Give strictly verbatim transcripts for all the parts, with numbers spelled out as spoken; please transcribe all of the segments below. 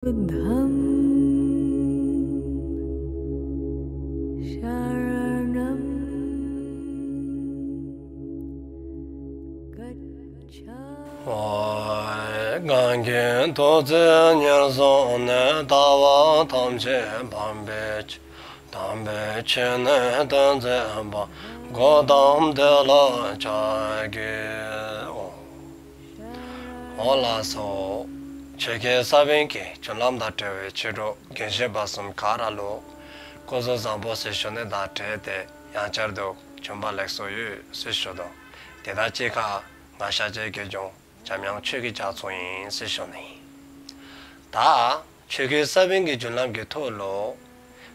बुद्धं शरणं गच्छ। གང་གིས་ཐུགས་བརྩེ་ཉེར་བཟུང་ནས། ལྟ་བ་ཐམས་ཅད་སྤང་བའི་ཕྱིར། དམ་པའི་ཆོས་ནི་སྟོན་མཛད་པ། གཽ་ཏམ་དེ་ལ་ཕྱག་འཚལ་ལོ། འོང་ལགས་སོ། ཆོས་ཀྱི་ས་བོན་གྱི་རྒྱུན་ལམ་དང་འབྲེལ་བའི་ཆོས་གྲོགས་རྒན་གཞོན་བར་གསུམ་ག་ར་ལུ་སྐུ་གཟུགས་བཟང་པོ་ཟེར་ཞུ་ནི་དང་འབྲེལ་ཏེ་ཡང་བསྐྱར་དུ་བྱོན་པ་ལེགས་སོ་ཡོད་ཟེར་ཞུ་དོ། དེ་དང་གཅིག་ཁར་ང་ཤཱཀྱའི་དགེ་སློང་འཇམ་དབྱངས་ཆོས་ཀྱི་རྒྱ་མཚོ་ཨིན་ཟེར་ཞུ་ནི། ད་ཆོས་ཀྱི་ས་བོན་གྱི་རྒྱུན་ལམ་གྱི་ཐོག་ལུ་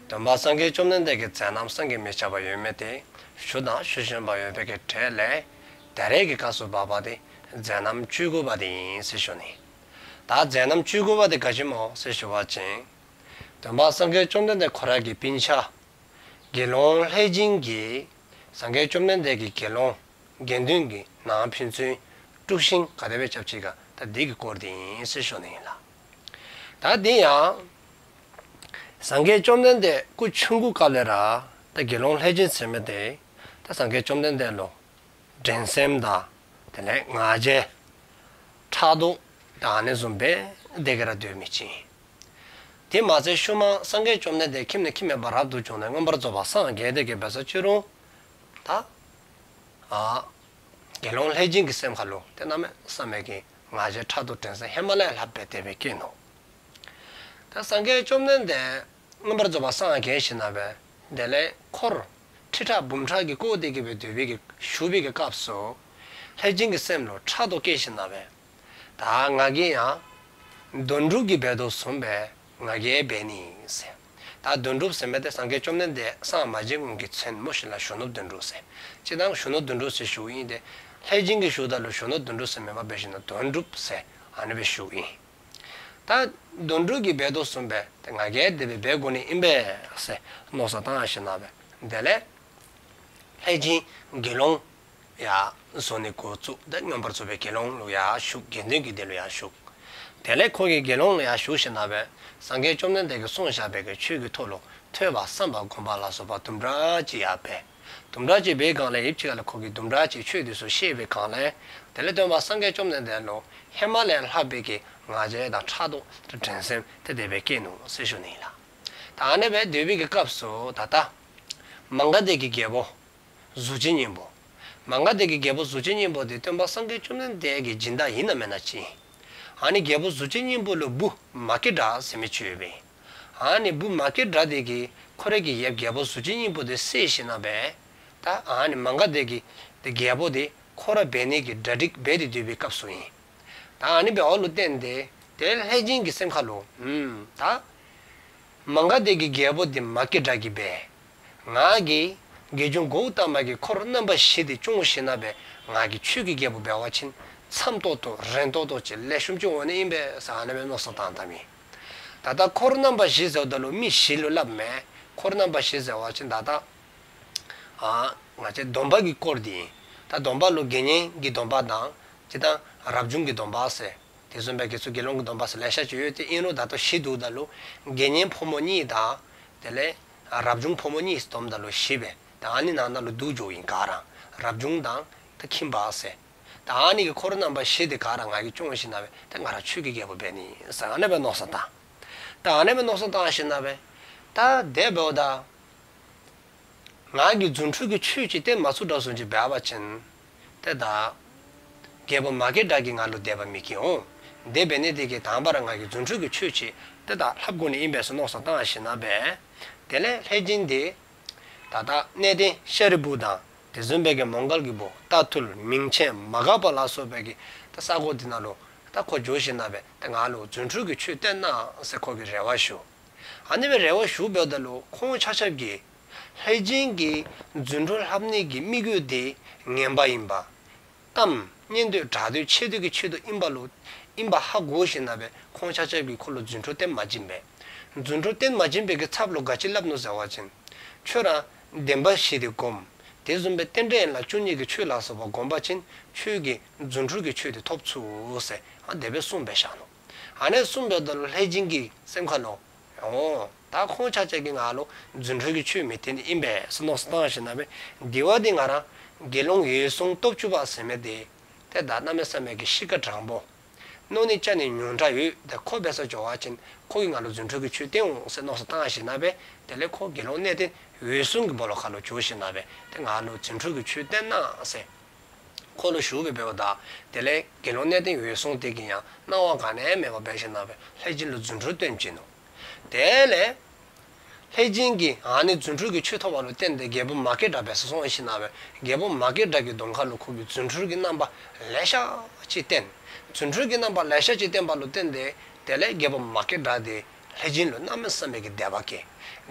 སྟོན་པ་སངས་རྒྱས་བཅོམ་ལྡན་འདས་ཀྱི་མཛད་རྣམ་བསམ་གྱིས་མི་ཁྱབ་པ་ཡོད་མི་དེ་ཞུ་དང་ཞུ་བཞིན་པ་ཡོད་པའི་གི་གྲས་ལས་ད་རེས་ཀྱི་སྐབས་སུ་བབ་པ་དེ་མཛད་རྣམ་བཅུ་དགུ་པ་དེ་ཨིན་ཟེར་ཞུ་ནི། ད་མཛད་རྣམ་བཅུ་དགུ་པ་དེ་ག་ཅི་སྨོ་ཟེར་ཞུ་བ་ཅིན་སྟོན་པ་སངས་རྒྱས་བཅོམ་ལྡན་འདས་ཁོ་རའི་གི་སྤུན་ཆ་དགེ་སློང་ལྷས་བྱིན་གྱིས་སངས་རྒྱས་བཅོམ་ལྡན་འདས་ཀྱི་དགེ་སློང་དགེ་འདུན་གྱི་ནང་ཕན་ཚུན་དཀྲུགས་ཤིང་ག་དེ་སྦེ་རྐྱབ་ཅི་ག་ད་འདི་གི་སྐོར་དེ་ཨིན་ཟེར་ཞུ་ནི་ཨིན་ལགས། ད་འདི་ཡང་སངས་རྒྱས་བཅོམ་ལྡན་འདས་སྐུ་ཆུང་ཀུའི་སྐབས་ལས་ར་ད་དགེ་སློང་ལྷས་བྱིན་ཟེར་མི་དེ་ད་སངས་རྒྱས་བཅོམ་ལྡན་འདས་ལུ་འགྲན་སེམས་དང་དེ་ལས་ང་རྒྱལ་ཕྲག་དོག་དང་ཨ་ནི་བཟུམ་སྦེ་དེ་ག་ར་ཡོད་མི་ཅིག་ཨིན། དེ་མ་ཚད་ཤུལ་མ་སངས་རྒྱས་བཅོམ་ལྡན་འདས་ཁྱིམ་ནས་ཁྱིམ་མེད་པར་རབ་ཏུ་བྱུང་ནས་མངོན་པར་རྫོགས་པར་སངས་རྒྱས་ཏེ་གི་འབད་ས་ཅི་རུང་ད་ཨ་དགེ་སློང་ལྷས་བྱིན་གྱི་སེམས་ཁ་ལུ་དེ་གནམ་མེད་ས་མེད་ཀྱི་ང་རྒྱལ་ཕྲག་དོག་འགྲན་སེམས་ཧེ་མ་ལས་ལྷག་པའི་དེ་སྦེ་སྐྱེས་ནུག། ད་སངས་རྒྱས་བཅོམ་ལྡན་འདས་མངོན་པར་རྫོགས་པར་སངས་རྒྱས་ཞིནམ་ལས་དེ་ལས་འཁོར་ཁྲི་ཕྲག་འབུམ་ཕྲག་གིས་བསྐོར་ཏེ་གི་སྦེ་སྡོད་པའི་གི་བཞུགས་པའི་གི་སྐབས་སུ་ལྷས་བྱིན་གྱི་སེམས་ལུ་ཕྲག་དོག་སྐྱེས་ཞིནམ་ལས་ད་ང་གིས་ཡང་དོན་གྲུབ་ཀྱིས་འབད་དོ་བཟུམ་སྦེ་ང་གིས་འབད་ནི་ཟེར། ད་དོན་གྲུབ་ཟེར་མི་དེ་སངས་རྒྱས་བཅོམ་ལྡན་འདས་སངས་མ་རྒྱས་སྔོན་གྱི་མཚན་སྨོ་ཤིག་ལགས། གཞོན་ནུ་དོན་གྲུབ་ཟེར། སྤྱིར་བཏང་གཞོན་ནུ་དོན་གྲུབ་ཟེར་ཞུཝ་ཨིན། ཏེ་ལྷས་བྱིན་གྱིས་ཞུཝ་ད་ལུ་གཞོན་ནུ་དོན་གྲུབ་ཟེར་མེན་པར་འབད་ཞིནམ་ལས་དོན་གྲུབ་ཟེར་ཨ་ནི་སྦེ་ཞུཝ་ཨིན། ད་དོན་གྲུབ་ཀྱིས་འབད་དོ་བཟུམ་སྦེ་ཏེ་ང་གིས་དེ་སྦེ་འབད་དགོ་ནི་ཨིན་པས་ཟེར་མནོ་བསམ་བཏང་ཞིནམ་ལས་དེ་ལས་ལྷས་བྱིན་དགེ་སློང་ཡར་བཟོ་ནི་འགོ་བཙུགས། ཏེ་མངོན་པར་རྫོགས་པའི་དགེ་སློང་ལུ་ཡར་ཞུགས། དགེ་འདུན་གྱི་སྡེ་ལུ་ཡར་ཞུགས། དེ་ལས་ཁོ་གིས་དགེ་སློང་ལུ་ཡར་ཞུགས་ཞིནམ་ལས་སངས་རྒྱས་བཅོམ་ལྡན་འདས་ཀྱིས་གསུངས་བཞག་པའི་གི་ཆོས་ཀྱི་ཐོག་ལུ་ཐོས་པ་བསམ་པ་སྒོམ་པ་ལ་སོགས་པ་དུམ་གྲ་ཅིག་ཡར་འབད། དུམ་གྲ་ཅིག་འབད་སྒང་ལས་ཡུདཔ་ཅིག་ཁ་ལས་ཁོ་གིས་དུམ་གྲ་ཅིག་ཆོས་དེ་ཚུ་ཤེས་པའི་སྒང་ལས་དེ་ལས་སྟོན་པ་སངས་རྒྱས་བཅོམ་ལྡན་འདས་ལུ་ཧེ་མ་ལས་ལྷག་པའི་གི་ང་རྒྱལ་དང་ཕྲག་དོག་དང་འགྲན་སེམས་དེ་དེ་སྦེ་སྐྱེས་ནུག་ཟེར་ཞུ་ནི་ཨིན་ལགས། ད་ཨ་ནི་སྦེ་སྡོད་པའི་གི་སྐབས་སུ་ད་ལྟ་མ་ག་དྷའི་གི་རྒྱལ་པོ་གཟུགས་ཅན་སྙིང་པོ། མ་ག་དྷའི་གི་རྒྱལ་པོ་གཟུགས་ཅན་སྙིང་པོ་དེ་སྟོན་པ་སངས་རྒྱས་བཅོམ་ལྡན་འདས་ཀྱི་སྦྱིན་བདག་ཨིན་ན་མེན་ན་ཅིག་ཨིན། ཨ་ནི་རྒྱལ་པོ་གཟུགས་ཅན་སྙིང་པོ་ལུ་བུ་མ་སྐྱེས་དགྲ་ཟེར་མི་ཅིག་ཡོདཔ་ཨིན། ཨ་ནི་བུ་མ་སྐྱེས་དགྲ་དེ་གིས་ཁོ་རའི་གི་ཡབ་རྒྱལ་པོ་གཟུགས་ཅན་སྙིང་པོ་དེ་བསད་ཞིནམ་ལས་ད་ཨ་ནི་མ་ག་དྷའི་གི་དེ་རྒྱལ་པོ་དེ་ཁོ་ར་འབད་ནི་གི་གྲ་སྒྲིག་འབད་དེ་སྡོད་པའི་སྐབས་སུ་ཨིན། ད་ཨ་ནི་འབདཝ་ལུ་བརྟེན་ཏེ་དེ་ལྷས་བྱིན་གྱི་སེམས་ཁ་ལུ་ཨུམ་ད་མ་ག་དྷའི་གི་རྒྱལ་པོ་དེ་མ་སྐྱེས་དགྲ་གིས་འབད། ང་གིས་དགེ་སྦྱོང་གཽ་ཏ་མ་གི་འཁོར་རྣམ་པ་བཞི་དེ་སྐྱོང་ཞིནམ་ལས་ང་གིས་ཆོས་ཀྱི་རྒྱལ་པོ་འབད་བ་ཅིན་མཚམས་ཏོག་ཏོ་རན་ཏོག་ཏོ་ཅིག་ལེགས་ཤོམ་ཅིག་འོང་ནི་ཨིན་པས་ཟེར་ཨ་ནི་སྦེ་མནོ་བསམ་བཏང་བཏངམ་ཨིན། ད་ལྟ་འཁོར་རྣམ་པ་བཞི་ཟེརཝ་ད་ལུ་མི་བཞི་ལུ་སླབ་མེན། འཁོར་རྣམ་པ་བཞི་ཟེར་བ་ཅིན་ད་ལྟ་ཨ་ང་བཅས་སྡོམ་པ་གི་སྐོར་དེ་ཨིན། ད་སྡོམ་པ་ལུ་དགེ་བསྙེན་གྱི་སྡོམ་པ་དང་སྤྱིར་བཏང་རབ་བྱུང་གི་སྡོམ་པ་ཟེར། དེ་བཟུམ་སྦེ་དགེ་ཚུལ་དགེ་སློང་གི་སྡོམ་པ་ཟེར་ལེ་ཤ་ཅིག་ཡོད། ཏེ་ཨིན་རུང་ད་ལྟོ་བཞི་བསྡུཝ་ད་ལུ་དགེ་བསྙེན་ཕོ་མོ་གཉིས་དང་དེ་ལས་རབ་བྱུང་ཕོ་མོ་གཉིས་བསྡོམས་ད་ལུ་བཞི་སྦེ་ད་ཨ་ནི་ནང་ན་ལུ་བསྡུ་འགྱོཝ་ཨིན། ག་ར་རབ་བྱུང་དང་ད་ཁྱིམ་པ་ཟེར་ད་ཨ་ནི་གི་འཁོར་རྣམ་པ་བཞི་དེ་ག་ར་ང་གིས་སྐྱོང་ཞིནམ་ལས་ད་ང་ར་ཆོས་ཀྱི་རྒྱལ་པོ་འབད་ནི་ཟེར་ཨ་ནི་སྦེ་མནོ་བསམ་བཏང་། ད་ཨ་ནི་སྦེ་མནོ་བསམ་བཏང་ཞིནམ་ལས་ད་དེ་འབདཝ་ད་ང་གིས་རྫུ་འཕྲུལ་གྱི་ཆོས་ཅིག་བསྟན་མ་ཚུགས་དྲགས་བཟུམ་ཅིག་འབད་བ་ཅིན་ཏེ་ད་རྒྱལ་པོ་མ་སྐྱེས་དགྲ་གིས་ང་ལུ་དད་པ་མི་སྐྱེ་འོང་། དེ་འབད་ནི་དེ་གིས་དང་པ་ར་ང་གིས་རྫུ་འཕྲུལ་གྱི་ཆོས་ཅིག་ཏེ་ད་ལྷབ་དགོ་ནི་ཨིན་པས་ཟེར་མནོ་བསམ་བཏང་ཞིནམ་ལས་དེ་ལས་ལྷས་བྱིན་དེ་ད་ལྟ་གནས་བརྟན་ཤཱ་རིའི་བུ་དང་དེ་བཟུམ་སྦེ་གི་མོའུ་འགལ་གྱི་བུ་རྟ་ཐུལ་མིང་ཆེན་མ་འགགས་པ་ལ་སོགས་པའི་གི་ད་ས་གོ་དེ་ནང་ལུ་ད་ཁོ་འགྱོ་ཞིནམ་ལས་ད་ང་ལུ་རྫུ་འཕྲུལ་གྱི་ཆོས་བསྟན་གནང་ཟེར་ཁོ་གིས་རེ་བ་ཞུ། ཨ་ནི་སྦེ་རེ་བ་ཞུཝ་ད་ལུ་ཁོང་ཆ་ཁྱབ་ཀྱིས་ལྷས་བྱིན་གྱིས་རྫུ་འཕྲུལ་ལྷབ་ནི་གི་དམིགས་ཡུལ་དེ་ངན་པ་ཨིན་པ། གཏམ་སྙན་འདོད་གྲགས་འདོད་ཆེ་འདོད་ཀྱི་ཆེད་དུ་ཨིན་པ་ལུ་ཨིན་པ་ཧ་གོ་ཞིནམ་ལས་ཁོང་ཆ་ཁྱབ་ཀྱིས་ཁོ་ལུ་རྫུ་འཕྲུལ་བསྟན་མ་བྱིན་པས། རྫུ་འཕྲུལ་བསྟན་མ་བྱིན་པའི་གི་ཚབ་ལུ་ག་ཅི་སླབ་ནུག་ཟེར་བ་ཅིན་ཁྱོད་ར་བདེན་པ་བཞི་དེ་སྒོམ། དེ་བཟུམ་སྦེ་རྟེན་འབྲེལ་ཡན་ལག་བཅུ་གཉིས་ཀྱི་ཆོས་ལ་སོགས་པ་སྒོམ་པ་ཅིན་ཁྱོད་ཀྱིས་རྫུ་འཕྲུལ་གྱི་ཆོས་དེ་ཐོབ་ཚུགས་ཟེར་ཨ་དེ་སྦེ་གསུངས་སྦེ་བཞག་ནུག། ཨ་ནི་གསུངསམ་ད་ལུ་ལྷས་སྦྱིན་གྱི་སེམས་ཁ་ལུ་འོ་ད་ཁོང་ཆ་ཁྱབ་ཀྱིས་ང་ལུ་རྫུ་འཕྲུལ་གྱི་ཆོས་མི་སྟོན་ནི་ཨིན་པས་ཟེར་མནོ་བསམ་བཏང་ཞིནམ་ལས་དེ་བ་དེ་ང་ར་དགེ་སློང་འོད་སྲུང་སྟོབས་བཅུ་པ་ཟེར་མི་དེ་ཏེ་ད་གནམ་མེད་ས་མེད་ཀྱི་གཤིས་ཀ་དྲང་པོ། མནོ་ནི་ཅ་ནི་ཉུང་དྲགས་ཡོད། ཏེ་ཁོ་འབད་སར་འགྱོ་བ་ཅིན་ཁོ་གིས་ང་ལུ་རྫུ་འཕྲུལ་གྱི་ཆོས་སྟོན་འོང་ཟེར་མནོ་བསམ་བཏང་ཞིནམ་ལས་དེ་ལས་ཁོ་དགེ་སློང་གནས་བརྟན་འོད་སྲུང་གི་སྦོ་ལོགས་ཁ་ལུ་འགྱོ་ཞིནམ་ལས་ཏེ་ང་ལུ་རྫུ་འཕྲུལ་གྱི་ཆོས་སྟོན་གནང་ཟེར་ཁོ་ལུ་ཞུ་སྦེ་འབདཝ་ད་དེ་ལས་དགེ་སློང་གནས་བརྟན་འོད་སྲུང་དེ་གིས་ཡང་སྣང་བ་ག་ནི་མེད་པར་འབད་ཞིནམ་ལས་ལྷས་སྦྱིན་ལུ་རྫུ་འཕྲུལ་སྟོན་བྱིན་ནུག། དེ་ལས་ལྷས་སྦྱིན་གྱིས་ཨ་ནི་རྫུ་འཕྲུལ་གྱི་ཆོས་ཐོབ་པ་ལུ་བརྟེན་ཏེ་རྒྱལ་པོ་མ་སྐྱེས་དགྲ་འབད་སར་སོང་ཞིནམ་ལས་རྒྱལ་པོ་མ་སྐྱེས་དགྲ་གི་གདོང་ཁ་ལུ་ཁོ་གིས་རྫུ་འཕྲུལ་གྱི་རྣམ་པ་ལེ་ཤ་ཅིག་བསྟན། རྫུ་འཕྲུལ་གྱི་རྣམ་པ་ལེ་ཤ་ཅིག་བསྟན་པ་ལུ་བརྟེན་ཏེ་དེ་ལས་རྒྱལ་པོ་མ་སྐྱེས་དགྲ་དེ་ལྷས་སྦྱིན་ལུ་གནམ་མེད་ས་མེད་ཀྱི་དད་པ་སྐྱེས།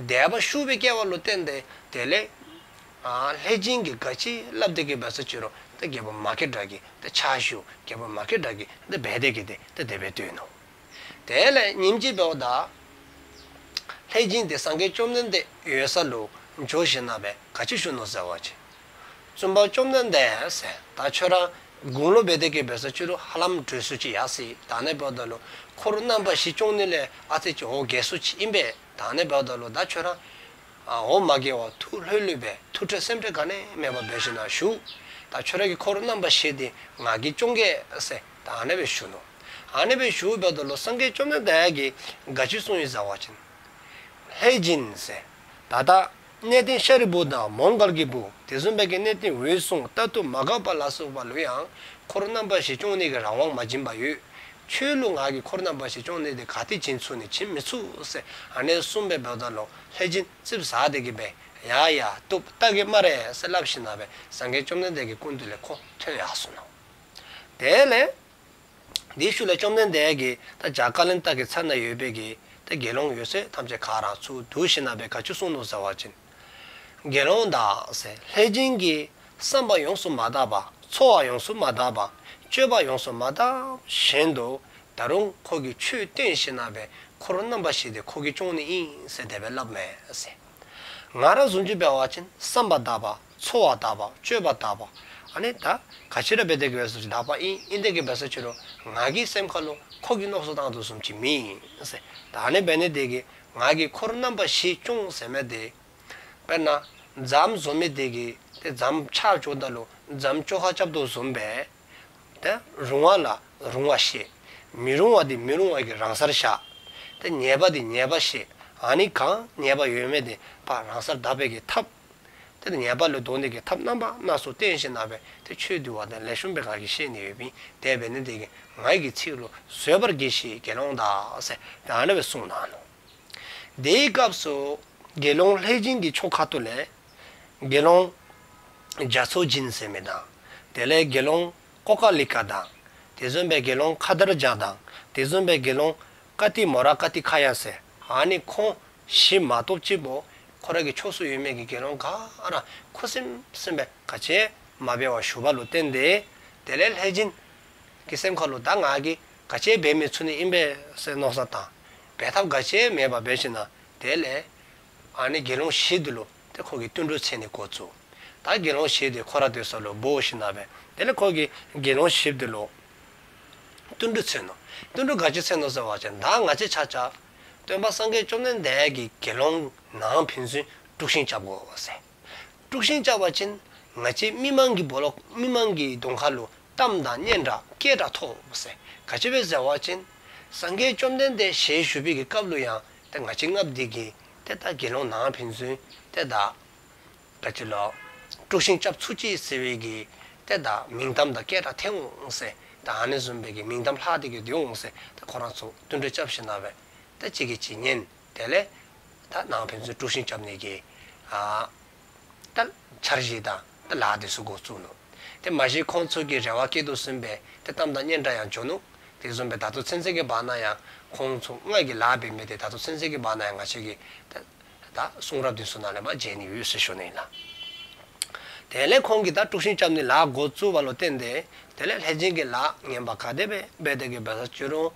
དད་པ་ཤུགས་སྦེ་སྐྱེ་བ་ལུ་བརྟེན་ཏེ་དེ་ལས་ཨ་ལྷས་སྦྱིན་གྱིས་ག་ཅི་སླབ་སྟེ་གི་འབད་སར་ཅི་རུང་ཏེ་རྒྱལ་པོ་མ་སྐྱེས་དགྲ་གི་ཏེ་ཕྱག་ཞུ། རྒྱལ་པོ་མ་སྐྱེས་དགྲ་གི་ཏེ་འབད་དེ་གི་ཏེ་ཏེ་དེ་སྦེ་སྡོད་ནུག། དེ་ལས་ཉིནམ་ཅིག་འབདཝ་ད་ལྷས་སྦྱིན་དེ་སངས་རྒྱས་བཅོམ་ལྡན་འདས་ཡོད་ས་ལུ་འགྱོ་ཞིནམ་ལས་ག་ཅི་ཞུ་ནུག་ཟེར་བ་ཅིན། བཙུན་པ་བཅོམ་ལྡན་འདས་ཟེར་ད་ཁྱོད་ར་དགུང་ལོ་འབད་དེ་གི་འབད་སར་ཅི་རུང་ཧ་ལམ་དྲོད་སུ་ཅིག་ཡར་སོ་ཡི། ད་ཨ་ནི་འབདཝ་ད་ལུ་འཁོར་རྣམ་པ་བཞི་སྐྱོང་ནི་ལས་ཨ་ཙི་ཅིག་འོ་རྒས་སུ་ཅིག་ཨིན་པས། ད་ཨ་ནི་འབདཝ་ད་ལུ་ད་ཁྱོད་ར་ཨ་འོ་མ་རྒས་པར་ཐུགས་ལྷོད་ལྷོད་སྦེ་ཐུགས་ཁྲོ་སེམས་ཁྲལ་ག་ནི་མེད་པར་འབད་ཞིནམ་ལས་བཞུགས། ད་ཁྱོད་ར་གི་འཁོར་རྣམ་པ་བཞི་དེ་ང་གིས་སྐྱོང་གེ་ཟེར་ད་ཨ་ནི་སྦེ་ཞུ་ནུག། ཨ་ནི་སྦེ་ཞུཝ་ད་ལུ་སངས་རྒྱས་བཅོམ་ལྡན་འདས་ཀྱིས་ག་ཅི་གསུངས་ཡི་ཟེར་བ་ཅིན། ལྷས་སྦྱིན་ཟེར། ད་ལྟ་གནས་བརྟན་ཤཱ་རིའི་བུ་དང་མོའུ་འགལ་གྱི་བུ་དེ་བཟུམ་སྦེ་གི་གནས་བརྟན་འོད་སྲུང་རྟག་ཏུ་མ་འགགས་པ་ལ་སོགས་པ་ལུ་ཡང་འཁོར་རྣམ་པ་བཞི་སྐྱོང་ནི་གི་རང་དབང་མ་བྱིན་པ་ཡོད། ཁྱོད་ལུ་ང་གིས་འཁོར་རྣམ་པ་བཞི་སྐྱོང་ནི་དེ་ག་ཏེ་བྱིན་ཚུགས་ནི་བྱིན་མི་ཚུགས་ཟེར་ཨ་ནི་གསུངས་སྦེ་འབདཝ་ད་ལུ་ལྷས་སྦྱིན་ཙིགཔ་ཟ་སྟེ་གི་སྦེ་ཡ་ཡ་བཏུབ་ལྟ་གེ་སྨ་རེ་ཟེར་སླབ་ཞིནམ་ལས་སངས་རྒྱས་བཅོམ་ལྡན་འདས་ཀྱི་སྐུ་མདུན་ལས་ཁོ་ཐོན་ཡར་སོ་ནུག། དེ་ལས་དེའི་ཤུལ་ལས་བཅོམ་ལྡན་འདས་ཀྱིས་ད་བྱ་བ་ཀ་ལན་ཏ་གི་ཚལ་ན་ཡོད་པའི་གི་ད་དགེ་སློང་ཡོད་ཚད་ཐམས་ཅད་ག་ར་ཚུར་བསྡུ་ཞིནམ་ལས་ག་ཅི་གསུངས་ནུག་ཟེར་བ་ཅིན། དགེ་སློང་དག་ཟེར་ལྷས་སྦྱིན་གྱིས་བསམ་པ་ཡོངས་སུ་མ་དག་པ། འཚོ་བ་ཡོངས་སུ་མ་དག་པ། སྤྱོད་པ་ཡོངས་སུ་མ་དག་བཞིན་དུ་ད་རུང་ཁོ་གིས་ཆོས་སྟོན་ཞིནམ་ལས་འཁོར་རྣམ་པ་བཞི་དེ་ཁོ་གིས་སྐྱོང་ནི་ཨིན་ཟེར་དེ་སྦེ་སླབ་མས་ཟེར། ང་ར་བཟུམ་ཅིག་འབད་བ་ཅིན་བསམ་པ་དག་པ། འཚོ་བ་དག་པ། སྤྱོད་པ་དག་པ། ཨ་ནི་ད་ག་ཅི་ར་འབད་དེ་གི་འབད་སར་ཅི་རུང་དག་པ་ཨིན། ཨིན་དེ་གི་འབད་སར་ཅི་རུང་ང་གི་སེམས་ཁ་ལུ་ཁོ་གིས་མནོ་བསམ་བཏང་དོ་བཟུམ་ཅིག་མེད་ཟེར། ད་ཨ་ནི་འབད་ནི་དེ་གིས་ང་གིས་འཁོར་རྣམ་པ་བཞི་སྐྱོང་ཟེར་མི་དེ་དཔེར་ན་རྫམ་བཟོ་མི་དེ་གིས་ཏེ་རྫམ་ཆག་འགྱོཝ་ད་ལུ་རྫམ་བཅོ་ཁ་རྐྱབ་དོ་བཟུམ་སྦེ་ཏེ་རུང་བ་ལ་རུང་བ་ཤེས། མི་རུང་བ་དེ་མི་རུང་བ་གི་རང་སར་བཞག། ཏེ་ཉེས་པ་དེ་ཉེས་པ་ཤེས། ཨ་ནི་གང་ཉེས་པ་ཡོད་མི་དེ་ཕར་རང་སར་དག་པའི་གི་ཐབས། ཏེ་ཉེས་པ་ལས་ལྡོག་ནི་གི་ཐབས་རྣམ་པ་སྣ་ཚོགས་བསྟན་ཞིནམ་ལས་ཏེ་ཆོས་འདུལ་བ་དེ་ལེགས་ཤོམ་སྦེ་ང་གིས་ཤེས་ནི་ཡོདཔ་ཨིན། དེ་འབད་ནི་དེ་གིས་ང་གི་ཚིག་ལུ་བཟོད་པར་གྱིས་ཤིག་དགེ་སློང་དག་ཟེར་ཏེ་ཨ་ནི་སྦེ་གསུངས་གནང་ནུག། དེའི་སྐབས་སུ་དགེ་སློང་ལྷས་སྦྱིན་གྱི་ཕྱོགས་ཁ་ཐུག་ལས་དགེ་སློང་རྒྱ་མཚོ་སྦྱིན་ཟེར་མི་དང་དེ་ལས་དགེ་སློང་ཀོ་ཀ་ལི་ཀ་དང་དེ་བཟུམ་སྦེ་དགེ་སློང་ཁ་དར་བྱ་དང་དེ་བཟུམ་སྦེ་དགེ་སློང་ཀ་ཏི་མོ་ར་ཀ་ཏི་ཁ་ཡ་ཟེར་ཨ་ནི་ཁོང་བཞི་མ་གཏོགས་གཅིག་པོ་ཁོ་ར་གི་ཕྱོགས་སུ་ཡོད་མི་གི་དགེ་སློང་ག་ར་ཁུ་སིམ་སིམ་སྦེ་ག་ཅི་མ་འབད་བར་བཞུགས་པ་ལུ་བརྟེན་ཏེ་དེ་ལས་ལྷས་སྦྱིན་གྱི་སེམས་ཁ་ལུ་ད་ང་གིས་ག་ཅི་འབད་མི་ཚུགས་ནི་ཨིན་པས་ཟེར་མནོ་བསམ་བཏང་། འབད་ཐབས་ག་ཅི་མེད་པར་འབད་ཞིནམ་ལས་དེ་ལས་ཨ་ནི་དགེ་སློང་བཞི་དེ་ལུ་ཏེ་ཁོ་གིས་བསྟུན་གྲོས་འཚོལ་ནི་འགོ་བཙུགས། ད་དགེ་སློང་བཞི་དེ་ཁོ་ར་སྡོད་ས་ལུ་འབོ་ཞིནམ་ལས་དེ་ལས་ཁོ་གིས་དགེ་སློང་བཞི་དེ་ལུ་བསྟུན་གྲོས་འཚོལ་ནུག། བསྟུན་གྲོས་ག་ཅི་འཚོལ་ནུག་ཟེར་བ་ཅིན་ད་ང་བཅས་ཆ་ཁྱབ་སྟོན་པ་སངས་རྒྱས་བཅོམ་ལྡན་འདས་ཀྱི་དགེ་སློང་ནང་ཕན་ཚུན་དཀྲུགས་ཤིང་རྐྱབ་དགོ་ཟེར། དཀྲུགས་ཤིང་རྐྱབ་པ་ཅིན་ང་བཅས་མི་མང་གི་སྦོ་ལོགས་མི་མང་གི་གདོང་ཁ་ལུ་གཏམ་དང་སྙན་གྲགས་སྐད་གྲགས་ཐོབ་ཟེར། ག་ཅི་སྦེ་ཟེར་བ་ཅིན་སངས་རྒྱས་བཅོམ་ལྡན་འདས་ཞལ་བཞུགས་པའི་གི་སྐབས་ལུ་ཡང་ཏེ་ང་བཅས་ལྔ་པོ་དེ་གིས་ཏེ་ད་དགེ་སློང་ནང་ཕན་ཚུན་ཏེ་ད་ག་ཅི་ལོ་དཀྲུགས་ཤིང་རྐྱབ་ཚུགས་ཅི་ཟེར་བའི་གི་ཏེ་ད་མིང་གཏམ་དང་སྐད་གྲགས་ཐོན་འོང་ཟེར། ད་ཨ་ནི་བཟུམ་སྦེ་གི་མིང་གཏམ་ལྷག་སྟེ་གི་སྡོད་འོང་ཟེར། ཏེ་ཁོ་ར་ཚུ་བསྟུན་གྲོས་རྐྱབ་ཞིནམ་ལས་ཏེ་གཅིག་གིས་གཅིག་ཉན། དེ་ལས་ད་ནང་ཕན་ཚུན་དཀྲུགས་ཤིང་རྐྱབ་ནི་གི་ཨ་ད་འཆར་གཞི་དང་ད་ལཱ་དེ་ཚུ་འགོ་བཙུགས་ནུག། ཏེ་མ་གཞི་ཁོང་ཚུ་གིས་རེ་བ་བསྐྱེད་དོ་བཟུམ་སྦེ་ཏེ་གཏམ་དང་སྙན་གྲགས་ཡང་འགྱོ་ནུག། དེ་བཟུམ་སྦེ་ད་ལྟོ་ཚུན་ཚོད་ཀྱི་བར་ན་ཡང་ཁོང་ཚུ་ལྔ་གིས་ལཱ་འབད་མི་དེ་ད་ལྟོ་ཚུན་ཚོད་ཀྱི་བར་ན་ཡང་ང་བཅས་ཀྱིས་ད་ད་གསུང་རབ་དེ་ཚུ་ནང་ལས་མར་མཇལ་ནི་ཡོད་ཟེར་ཞུ་ནི་ཨིན་ལགས། དེ་ལས་ཁོང་གིས་ད་དཀྲུགས་ཤིང་རྐྱབ་ནི་ལཱ་འགོ་བཙུགས་པ་ལུ་བརྟེན་ཏེ་དེ་ལས་ལྷས་སྦྱིན་གྱིས་ལཱ་ངན་པ་ག་དེ་སྦེ་འབད་དེ་གི་འབད་ས་ཅི་རུང་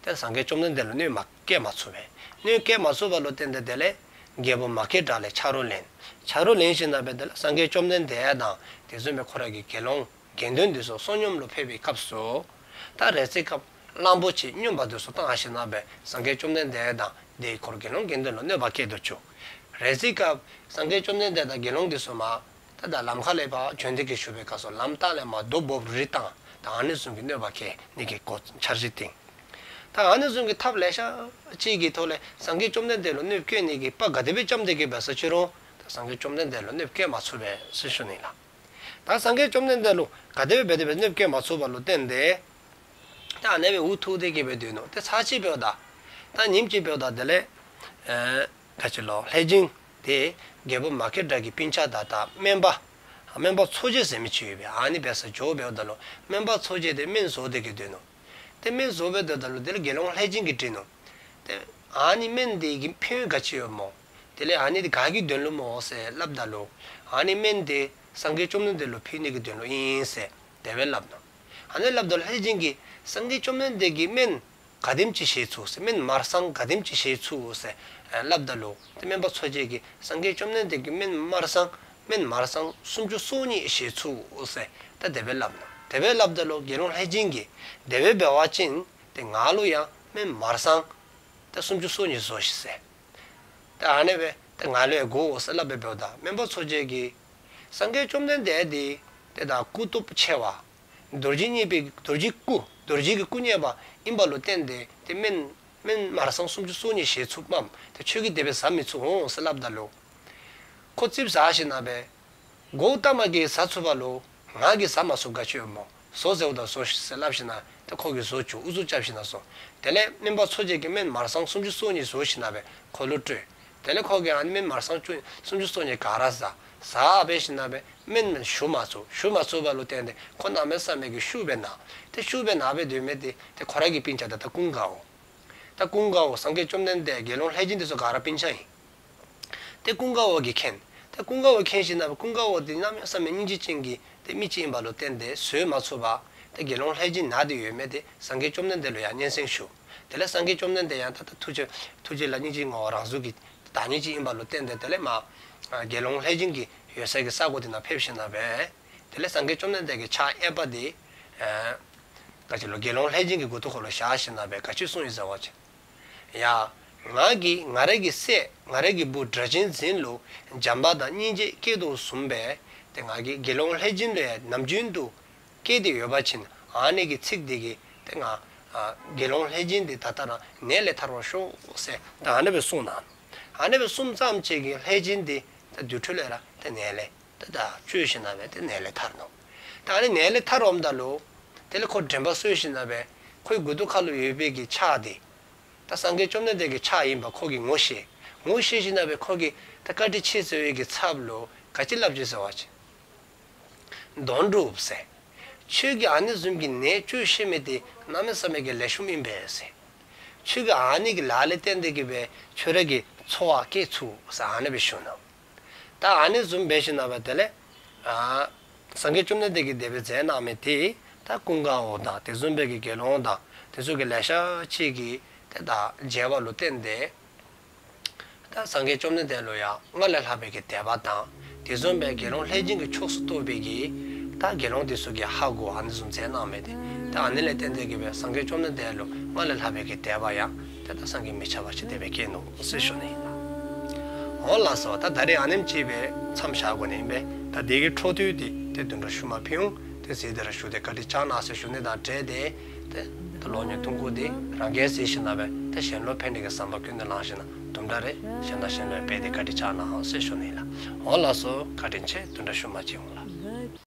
ཏེ་སངས་རྒྱས་བཅོམ་ལྡན་འདས་ལུ་གནོད་མ་བསྐྱལ་མ་ཚུགས་པས། གནོད་བསྐྱལ་མ་ཚུགས་པ་ལུ་བརྟེན་ཏེ་དེ་ལས་རྒྱལ་པོ་མ་སྐྱེས་དགྲ་ལས་ཆ་རོགས་ལེན། ཆ་རོགས་ལེན་ཞིནམ་ལས་དེ་ལས་སངས་རྒྱས་བཅོམ་ལྡན་འདས་དང་དེ་བཟུམ་སྦེ་ཁོ་ར་གི་དགེ་སློང་དགེ་འདུན་དེ་ཚུ་བསོད་སྙོམས་ལུ་ཕེབས་པའི་སྐབས་སུ་ད་རེ་ཚེ་སྐབས་ གླང་པོ་ཆེ་སྨྱོན་པ་དེ་ཚུ་བཏང་ཞིནམ་ལས་སངས་རྒྱས་བཅོམ་ལྡན་འདས་དང་དེའི་འཁོར་དགེ་སློང་དགེ་འདུན་ལུ་གནོད་པ་བསྐྱལ་དུ་བཅུག། རེ་ཅིག་སྐབས་སངས་རྒྱས་བཅོམ་ལྡན་འདས་དང་དགེ་སློང་དེ་ཚུ་མར་ད་ད་ལམ་ཁ་ལས་ཕར་བྱོན་ཏེ་གི་བཞུགས་པའི་སྐབས་སུ་ལམ་ལྟག་ལས་མར་རྡོ་སྦོམ་རེ་བཏང་། ད་ཨ་ནི་བཟུམ་གྱི་གནོད་པ་བསྐྱལ་ནི་གི་སྐོར་འཆར་གཞི་བཏིང་། ད་ཨ་ནི་བཟུམ་གྱི་ཐབས་ལེ་ཤ་ཅིག་གི་ཐོག་ལས་སངས་རྒྱས་བཅོམ་ལྡན་འདས་ལུ་གནོདཔ་བསྐྱལ་ནི་གི་དཔའ་ག་དེ་སྦེ་བཅམ་སྟེ་གི་འབད་ས་ཅི་རུང་ད་སངས་རྒྱས་བཅོམ་ལྡན་འདས་ལུ་གནོདཔ་བསྐྱལ་མ་ཚུགས་པས་ཟེར་ཞུ་ནི་ལགས། ད་སངས་རྒྱས་བཅོམ་ལྡན་འདས་ལུ་ག་དེ་སྦེ་འབད་དེ་འབད་གནོདཔ་བསྐྱལ་མ་ཚུགས་པ་ལུ་བརྟེན་ཏེ་ད་ཨ་ནི་སྦེ་འུ་ཐུག་སྟེ་གི་སྦེ་སྡོད་ནུག། ཏེ་ཚར་གཅིག་འབདཝ་ད་ད་ཉིནམ་གཅིག་འབདཝ་ད་དེ་ལས་ཨེ་ག་ཅི་ལོ་ལྷས་སྦྱིན་དེ་རྒྱལ་པོ་མ་སྐྱེས་དགྲ་གི་སྤུན་ཆ་དང་ད་སྨན་པ་སྨན་པ་འཚོ་བྱེད་ཟེར་མི་ཅིག་ཡོད་པས། ཨ་ནི་འབད་སར་འགྱོ་འབདཝ་ད་ལུ་སྨན་པ་འཚོ་བྱེད་དེ་སྨན་བཟོ་སྟེ་གི་སྡོད་ནུག། ཏེ་སྨན་བཟོ་སྦེ་སྡོདཔ་ད་ལུ་དེ་ལས་དགེ་སློང་ལྷས་སྦྱིན་གྱིས་དྲིས་ནུག། ཏེ་ཨ་ནི་སྨན་དེ་གི་ཕན་ཡོན་ག་ཅི་ཡོད་སྨོ། དེ་ལས་ཨ་ནི་དེ་ག་གི་དོན་ལུ་སྨོ་ཟེར་སླབ་ད་ལུ་ཨ་ནི་སྨན་དེ་སངས་རྒྱས་བཅོམ་ལྡན་འདས་ལུ་ཕུལ་ནི་གི་དོན་ལུ་ཨིན་ཟེར་དེ་སྦེ་སླབ་ནུག། ཨ་ནི་སླབ་ད་ལུ་ལྷས་སྦྱིན་གྱིས་སངས་རྒྱས་བཅོམ་ལྡན་འདས་ཀྱིས་སྨན་ག་དེམ་ཅིག་བཞེས་ཚུགས་ཟེར་སྨན་མར་སྲང་ག་དེམ་ཅིག་བཞེས་ཚུགས་ཟེར་སླབ་ད་ལུ་ཏེ་སྨན་པ་འཚོ་བྱེད་ཀྱིས་སངས་རྒྱས་བཅོམ་ལྡན་འདས་ཀྱིས་སྨན་མར་སྲང་སྨན་མར་སྲང་སུམ་ཅུ་སོ་གཉིས་བཞེས་ཚུགས་ཟེར་ད་དེ་སྦེ་སླབ་ནུག། དེ་སྦེ་སླབ་ད་ལུ་དགེ་སློང་ལྷས་སྦྱིན་གྱིས་དེ་སྦེ་འབད་བ་ཅིན་ཏེ་ང་ལུ་ཡང་སྨན་མར་སྲང་ད་སུམ་ཅུ་སོ་གཉིས་བཟོ་ཤིག་ཟེར། ད་ཨ་ནི་སྦེ་ད་ང་ལུ་ཡང་དགོ་ཟེར་སླབ་སྦེ་འབདཝ་ད་སྨན་པ་འཚོ་བྱེད་ཀྱིས་སངས་རྒྱས་བཅོམ་ལྡན་འདས་དེ་ཏེ་ད་སྐུ་སྟོབས་ཆེ་བ་རྡོ་རྗེ་བརྙེས་པའི་རྡོ་རྗེ་སྐུ་རྡོ་རྗེ་གི་སྐུ་བརྙེས་པ་ཨིན་པ་ལུ་བརྟེན་ཏེ་ཏེ་སྨན་སྨན་མར་སྲང་སུམ་ཅུ་སོ་གཉིས་བཞེས་ཚུགསཔ་མས། ཏེ་ཁྱོད་ཀྱིས་དེ་སྦེ་བཟའ་མི་ཚུགས་འོང་ཟེར་སླབ་ད་ལུ་ཁོ་ཙིགཔ་ཟ་ཞིནམ་ལས་གོའུ་ཏ་མ་གིས་བཟའ་ཚུགས་པ་ལུ་ང་གིས་བཟའ་མ་ཚུགསཔ་ག་ཅི་ཡོད་སྨོ། བཟོ་ཟེརཝ་ད་བཟོ་ཤིག་ཟེར་སླབ་ཞིནམ་ལས་ཏེ་ཁོ་གིས་བཟོ་བཅུག། ཨུ་ཚུགས་རྐྱབ་ཞིནམ་ལས་བཟོ། དེ་ལས་སྨན་པ་འཚོ་བྱེད་ཀྱིས་སྨན་མར་སྲང་སུམ་ཅུ་སོ་གཉིས་བཟོ་ཞིནམ་ལས་ཁོ་ལུ་སྤྲོད། དེ་ལས་ཁོ་གིས་ཨ་ནི་སྨན་མར་སྲང་བཅུ་སུམ་ཅུ་སོ་གཉིས་ག་ར་བཟའ། བཟའ་སྦེ་ཞིནམ་ལས་སྨན་ཞུ་མ་ཚུགས། ཞུ་མ་ཚུགས་པ་ལུ་བརྟེན་ཏེ་ཁོ་གནམ་མེད་ས་མེད་ཀྱི་ཤུགས་སྦེ་ན། ཏེ་ཤུགས་སྦེ་ན་སྦེ་སྡོད་མི་དེ་ཏེ་ཁོ་ར་གི་སྤུན་ཆ་ད་ད་ཀུན་དགའ་བོ། ད་ཀུན་དགའ་བོ་སངས་རྒྱས་བཅོམ་ལྡན་འདས་དགེ་སློང་ལྷས་སྦྱིན་དེ་ཚུ་ག་ར་སྤུན་ཆ་ཨིན། ཏེ་ཀུན་དགའ་བོ་གིས་མཁྱེན། ཏེ་ཀུན་དགའ་བོ་མཁྱེན་ཞིནམ་ལས་ཀུན་དགའ་བོ་དེ་གནམ་མེད་ས་མེད་སྙིང་རྗེ་ཅན་གྱི་ཏེ་མི་ཅིག་ཨིན་པ་ལུ་བརྟེན་ཏེ་བཟོད་མ་ཚུགས་པར་ཏེ་དགེ་སློང་ལྷས་སྦྱིན་ན་སྟེ་ཡོད་མི་དེ་སངས་རྒྱས་བཅོམ་ལྡན་འདས་ལུ་ཡང་སྙན་སེང་ཞུ། དེ་ལས་སངས་རྒྱས་བཅོམ་ལྡན་འདས་ཡང་ད་ད་ཐུགས་རྗེ་ཐུགས་རྗེ་ལ་སྙིང་རྗེའི་ངོ་བོ་རང་གཟུགས་ཀྱིས་བདག་ཉིད་ཅིག་ཨིན་པ་ལུ་བརྟེན་ཏེ་དེ་ལས་མར་དགེ་སློང་ལྷས་སྦྱིན་གྱི་ཡོད་ས་གི་ས་གོ་དེ་ནང་ཕེབས་ཞིནམ་ལས་དེ་ལས་སངས་རྒྱས་བཅོམ་ལྡན་འདས་ཀྱིས་ཕྱག་གཡསཔ་དེ་ཨ་ག་ཅི་ལོ་དགེ་སློང་ལྷས་སྦྱིན་གྱི་མགུ་ཏོ་ཁ་ལུ་བཞག་ཞིནམ་ལས་ག་ཅི་གསུངས་ཡི་ཟེར་བ་ཅིན། ཡ། ང་གིས་ང་རའི་གི་སྲས་ང་རའི་གི་བུ་སྒྲ་གཅན་འཛིན་ལུ་བྱམས་པ་དང་སྙིང་རྗེ་བསྐྱེད་དོ་བཟུམ་སྦེ་ཏེ་ང་གིས་དགེ་སློང་ལྷས་སྦྱིན་ལུ་ཡང་ནམ་རྒྱུན་དུ་བསྐྱེད་དེ་ཡོད་པ་ཅིན་ཨ་ནི་གི་ཚིག་དེ་གིས་ཏེ་ང་ཨ་དགེ་སློང་ལྷས་སྦྱིན་དེ་ད་ལྟ་ར་ནད་ལས་ཐར་བར་ཤོག་ཟེར་ད་ཨ་ནི་སྦེ་གསུངས་ནུག། ཨ་ནི་སྦེ་གསུངམ་ཙམ་ཅིག་གིས་ལྷས་སྦྱིན་དེ་ད་དེ་འཕྲོ་ལས་ར་ཏེ་ནད་ལས་ཏེ་ད་བཅོས་ཞིནམ་ལས་ཏེ་ནད་ལས་ཐར་ནུག། ད་ཨ་ནི་ནད་ལས་ཐར་འོངམ་ད་ལུ་དེ་ལས་ཁོ་དྲན་པ་གསོས་ཞིནམ་ལས་ཁོའི་མགུ་ཏོ་ཁ་ལུ་ཡོད་པའི་གི་ཕྱག་དེ་ད་སངས་རྒྱས་བཅོམ་ལྡན་འདས་ཀྱི་ཕྱག་ཨིན་པ་ཁོ་གིས་ངོ་ཤེས། ངོ་ཤེས་ཞིནམ་ལས་ཁོ་གིས་ད་བཀའ་དྲིན་ཆེ་ཟེར་བའི་གི་ཚབ་ལུ་ག་ཅི་སླབ་ཅི་ཟེར་བ་ཅིན། དོན་གྲུབ་ཟེར། ཁྱོད་ཀྱིས་ཨ་ནི་བཟུམ་གྱི་ནད་བཅོས་ཤེས་མི་དེ་གནམ་མེད་ས་མེད་ཀྱི་ལེགས་ཤོམ་ཨིན་པས་ཟེར། ཁྱོད་ཀྱིས་ཨ་ནི་གི་ལཱ་ལས་བརྟེན་ཏེ་གི་སྦེ་ཁྱོད་ར་གི་འཚོ་བ་སྐྱེལ་ཚུགས་ཟེར་ཨ་ནི་སྦེ་ཞུ་ནུག། ད་ཨ་ནི་བཟུམ་སྦེ་ཞིནམ་ལས་དེ་ལས་ཨ་སངས་རྒྱས་བཅོམ་ལྡན་འདས་ཀྱིས་དེ་སྦེ་མཛད་གནང་མི་དེ་ད་ཀུན་དགའ་བོ་དང་དེ་བཟུམ་སྦེ་གི་དགེ་སློང་དང་དེ་ཚུ་གིས་ལེ་ཤ་ཅིག་གིས་ཏེ་ད་མཇལ་བ་ལུ་བརྟེན་ཏེ་ད་སངས་རྒྱས་བཅོམ་ལྡན་འདས་ལུ་ཡང་སྔར་ལས་ལྷག་པའི་གི་དད་པ་དང་དེ་བཟུམ་སྦེ་དགེ་སློང་ལྷས་སྦྱིན་གྱི་ཕྱོགས་སུ་གཏོགས་པའི་གི་ད་དགེ་སློང་དེ་ཚུ་གིས་ཧ་གོ་ཨ་ནི་བཟུམ་མཛད་གནང་མི་དེ་ད་ཨ་ནི་ལས་བརྟེན་ཏེ་གི་སྦེ་སངས་རྒྱས་བཅོམ་ལྡན་འདས་ལུ་སྔར་ལས་ལྷག་པའི་གི་དད་པ་ཡང་ཏེ་ད་བསམ་གྱིས་མི་ཁྱབ་པ་ཅིག་དེ་སྦེ་སྐྱེས་ནུག་ཟེར་ཞུ་ནི་ཨིན་ལགས། འོང་ལགས་སོ། ད་ད་རིས་ཨ་ནེམ་ཅིག་སྦེ་མཚམས་བཞག་དགོ་ནི་ཨིན་པས། ད་དེ་གི་འཕྲོ་མཐུད་དེ་ཏེ་བདུན་ཕྲག་ཤུལ་མ་ཕུལ་འོང་། ཏེ་ཟེར་དེ་ར་ཞུ་སྟེ་བཀའ་དྲིན་བསྐྱང་གནང་ཟེར་ཞུ་ནི་དང་འབྲེལ་ཏེ་ཏེ་ད་ལོག་ཉེས་ཐུང་ཀུ་དེ་རང་གིས་ཟེར་ཞིནམ་ལས་ཏེ་གཞན་ལུ་ཕན་ནི་གི་བསམ་པ་ཀུན་ཏུ་བླངས་ཞིནམ་ལས་དུམ་གྲ་རེ་གཞན་དང་གཞན་ལུ་སྤེལ་ཏེ་བཀའ་དྲིན་བསྐྱང་གནང་ཟེར་ཞུ་ནི་ལགས། འོང་ལགས་སོ། བཀའ་དྲིན་ཆེ། བདུན་ཕྲག་ཤུལ་མ་མཇལ་འོང་ལགས།